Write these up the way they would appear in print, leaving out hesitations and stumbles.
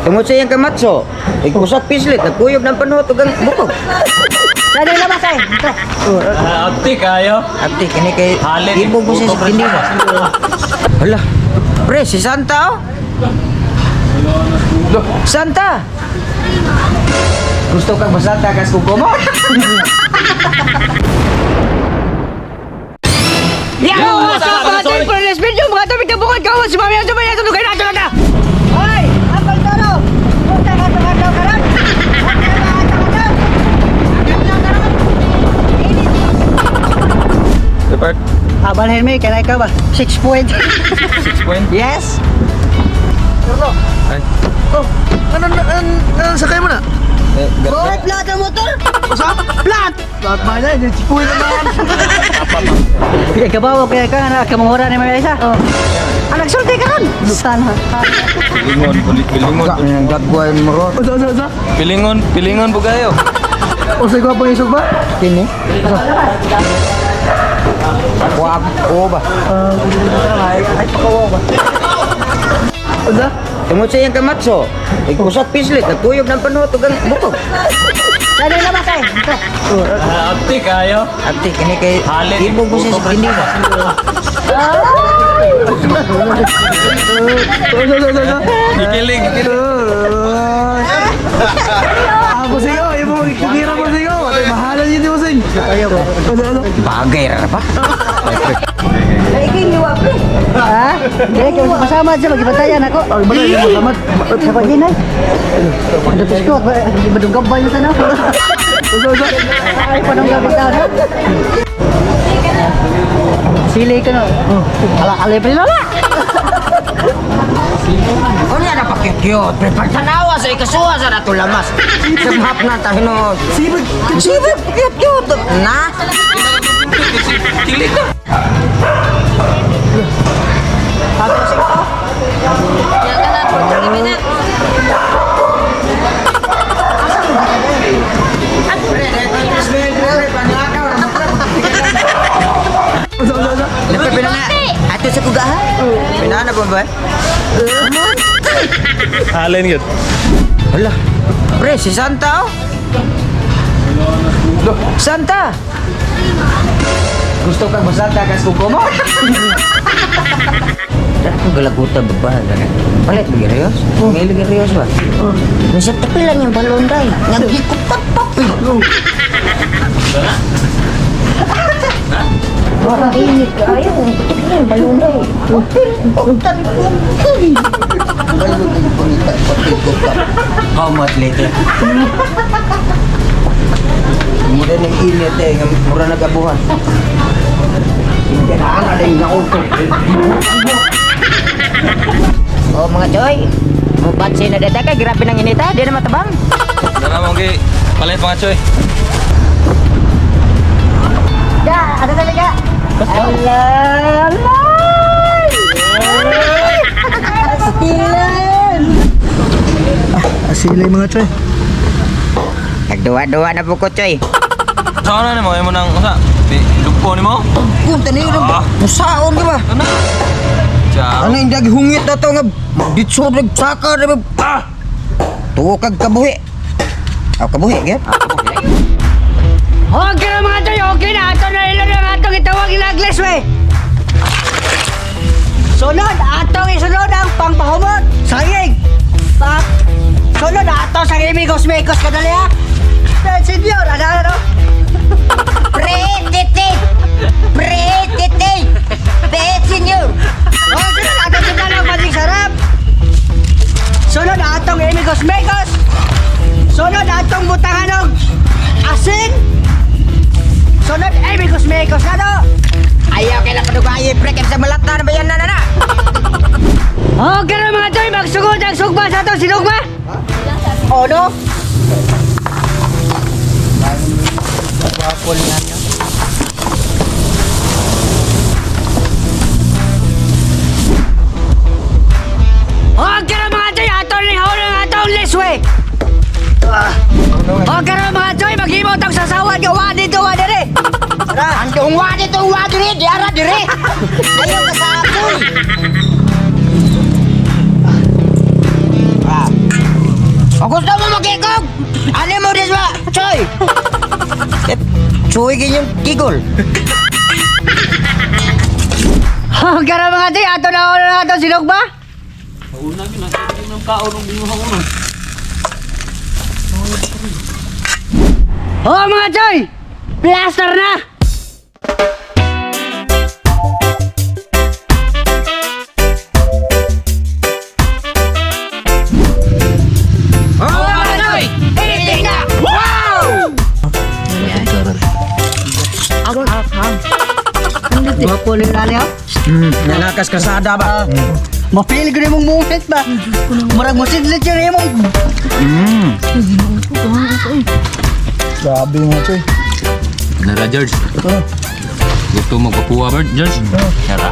Tungod sa iyang kamatso, ig-usap pislit, nagkuyog ng panuhot ug ang bukog. Sa di labas ay. Ito. Abti kayo. Abti kini kay Halin, ibog mo siya sa tindira. Hala. Pre, si Santa oh. Santa. Gusto kang basata kas kuko mo? Yo, what's up mga tol? For this video, mga tol, bigla bukod kawan si Mami Anto, Mami Anto, Lugay na, na! Hoy! Apal Toro! Punta ka sa adlaw karon! Punta ka sa adlaw karon! Depart. Abalhin mi, kaya ikaw ba? 6 point. 6 point. Yes! Ay. Oh, ano ano ano sakay mo na? Eh, Bakit flat ang motor? Usa? Flat! Lahat ba na? Hindi chipuin na naman. Kaya kabawo, kaya ka na, kamangura ni Mami Isa. Oh. Ah, nagsulti ka ron! Sana. Pilingon, pilingon. Gagawin mo ron. Usa usa usa. Pilingon, pilingon po kayo. Usa ko pang isog ba? Kini? Wag o ba? Ay pakawa ba? Usa? Tungod sa iyang kamatso, ig-usap pislit, nagkuyog ng panuhot ug ang bukog. Sa di labas ay. Ito. Abti kayo. Abti kini kay Halin, ibog mo siya sa tindira. Usa usa usa. Ikilig, ikilig. Ah, bossing oh, imo kikira bossing oh. Atay mahalan yun di bossing. Ayaw ko. Usa usa. Bagay ra ba? Ha? Kaya kayo masama siya, magibantayan ako. Ay, balay mo salamat. Sa pagin ay. Dapis ko, madunggab ba yun sana? Usa usa. Ay, panunggab ba na? Sili ka no. Ala, alay pa nila. Unya na pa cute. Pre pagtanawa sa ikasuha sa nato lamas. Sa map na ta hinuon. Sibag. Sibag cute cute. Na. Kilig ka. Usa usa usa. Lepas pinana. Ato sa kuga ha? Pinana ba ba? Halin yun. Hala. Pre, si Santa oh. Santa. Gusto kang basata kas kuko mo? Ako galaguta ba gana. Palit ba Rios? May lagi Rios ba? Nasa tapi lang yung balon day. Nagikot pa pa. Init kayo. Tignan balon day. How much later? Mura ng init eh, nga mura nagabuhan. Hindi na ana din na auto. Oh mga choy, mubatsi na data kay grabe ng inita, di na matabang. Dara mo kay palit mga choy. Ya, ada talaga. Ala, alay! Astilan! Asilay mga choy. Nagduwa-duwa na po ko choy. Sa na nimo imo nang usa. Di lugpo nimo. Kung tani rin ba? Musaon di ba? Ano? Charo. Ano yung hungit na to nga ditso nag saka di ba? Ah! Tuo kag kabuhi. Aw kabuhi gyud. Okay na mga toy, okay na. Ato na ilo na atong itawag ilagles, we. Sunod, atong isunod ang pangpahumot. Sayig. Pak. Sunod, ato sa imigos-migos kadali ha. Eh, Senyor, ano, ano? Pre tete. Pre tete. Pe senyor. Oh, sunod, atong sunod ang magic sarap. Sunod, atong imigos-migos. Sunod, atong butanganog asin. Sunod, imigos-migos na to. Ayaw kay lang padugayi pre kay sa malata na bayan na na na. Okay na mga toy, magsugod ang sugba sa atong sinugba. O no? Okay na mga toy, ato ni ang atong liswe. Okay na mga toy, maghimo tong sasawan nga wa dito wa dire. Tara. Ang wa dito wa diri di ara diri. Ayaw ka sa apoy. Ah. Kung gusto mo magkikog, ano mo dis ba? Choy! Eh, Choy ganyan kigol. Oh, karon mga di, ato na ulo na ato silog ba? Oh mga choy! Plaster na! Oh mga choy! Editing na! Wow! Gwapo ni Lali, oh. Nalakas kasada ba? Mapil ko mong moment ba? Murag mo sidlit yun imong. Grabe mga choy. Nara, George. Gusto mo magpapuwa ba, George? Nara.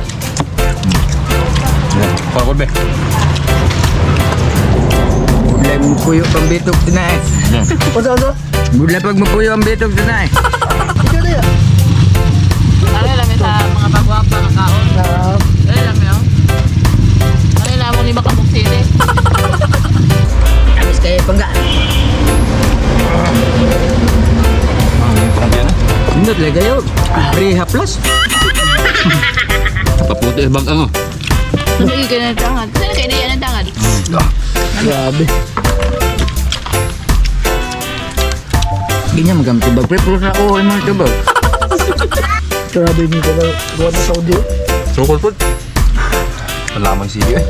Para be. Budlay mo puyo ang bitog tinay. Unsa unsa? Budlay pag mapuyo ang bitog tinay. Ikaw na ya. Ano lang sa mga bagwapa nga kaon. Ano lang yun? Ano lang mo lima ka buksili? Amis kayo pangga. Nindot lagi kayo. Pre haplas. Paputi bag ang. Ano yung ganun tangan? Saan kayo na yan ang tangan? Grabe. Ganyan magam tubag. Pre plus na oh, imong tubag. Grabe ni talaga. Gawa na Saudi. Sukol po. Wala mo yung sili eh.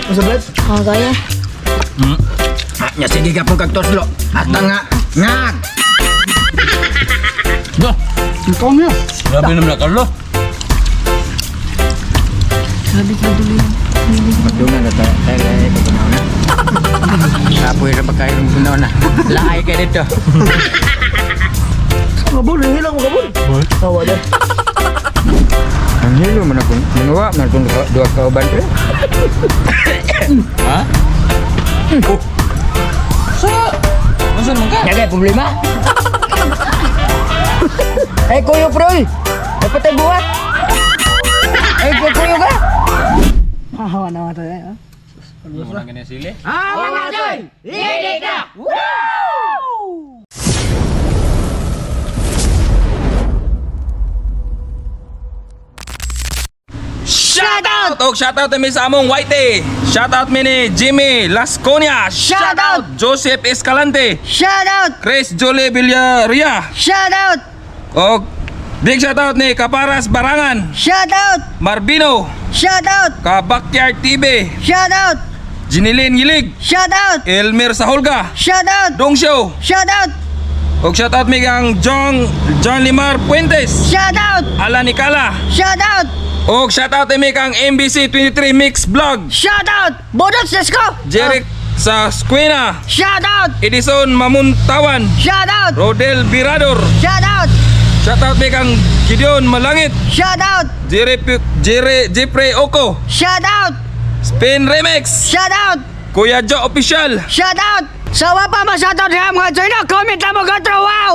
Unsa Brad? Oh, gaya. Nya sige ka pong kagtoslo. Hasta nga. Ngag. Do. Ikaw niya. Grabe naman na Carlo. Magdungan na tayo. Tayo tayo pagkunaw na. Kapoy ra pa kayo ng kunaw na. Laay kay dito. Mabul, hilang mo kabul. Tawa na. Ang hilo man akong minuwa man akong duha ka uban pre. Ha? Oh. Sa? Masan man ka? Nagay problema. Ay kuyo pre. Dapat ay buhat. Ay kuyo ka. Hawa na mga tayo. Muna ganyan sili. Ah, mga choy! Lidik na! Shout out! Og shout out mi sa among Whitey. Shout out mi ni Jimmy Lasconia. Shout out! Joseph Escalante. Shout out! Chris Julie Villaria. Shout out! Og big shout out ni Kaparas Barangan, Shout out! Marbino, Shout out! Kabakyard TV, Shout out! Jinilin Gilig, Shout out! Elmer Sahulga, Shout out! Dong Show. Shout out! Og shout out mi kang Jong John Limar Puentes, Shout out! Alan Nicala. Shout out! Og shout out mi kang MBC 23 Mix Vlog, Shout out! Budots, let's go! Jeric sa Squina, Shout out! Edison Mamuntawan, Shout out! Rodel Birador. Shout out! Shout out mi kang Gideon Malangit, Shout out! Jerry Jerry Jeffrey Oko, Shout out! Spin Remix, Shout out! Kuya Joe Official. Shout out! Sa wa pa ma-shoutout ha mga joy na, comment lang mo gotro, wow!